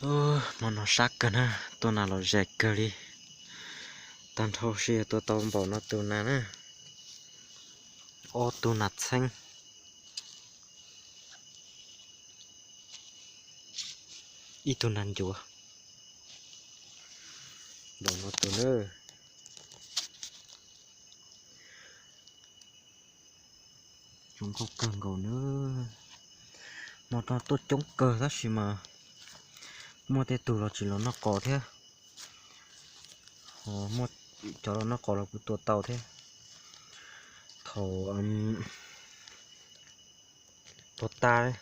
Ub, hmo no sab kawg na, tua nas los zes kawg li. Tag nrho sib yog tua tau npaum no tus nas na, ob tug nas txheeb, ib tug nas ncuav, npaum no tus na. Zoo nkauj kawg nkaus na. Hmo no tuaj coob kawg tab sis mas muaj tej tug los tsis los noj qos thiab, ho muaj cov los noj qos los kuj tua tau thiab. Thaum tuag tas,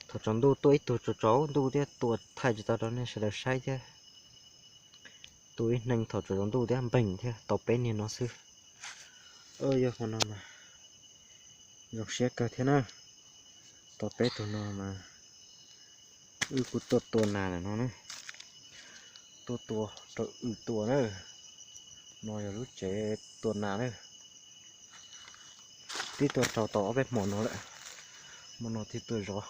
thaum tsaus ntuj tuaj ib tug tsaus tsaus ntuj thiab tua thaij tsis tau rau nej sawv daws saib thiab. Tua ib hneev thaum tsaus tsaus ntuj thiab npeeg thiab tau peb niag no xwb. Yog hmo no mas zoo siab kawg thiab na. Tau peb tug no mas wb kuj tuaj tua nas lawm no na. Tuaj tua rau wb tua na. No yog lub tsev tua nas na. Twb tuaj rau tau ob peb hmo no lawm, hmo no thiaj tuaj zov.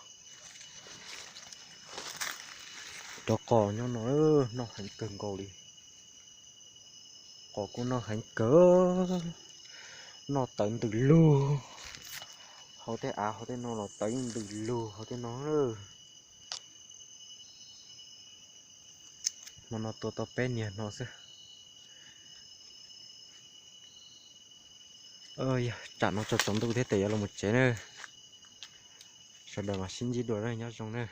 Cov qos nyob no noj heev kawg nkaus li. Qos kuj noj heev kawg, noj tawv ntws lug. Hauv tej av hauv tej no los tawv ntws lug hauv tej no. Hmo no tua tau peb niag no xwb. Yog tsam no tsaus tsaus ntuj thiab tes yuav los mus tsev na. Sawv daws mas sib ntsib dua na, nyob zoo na.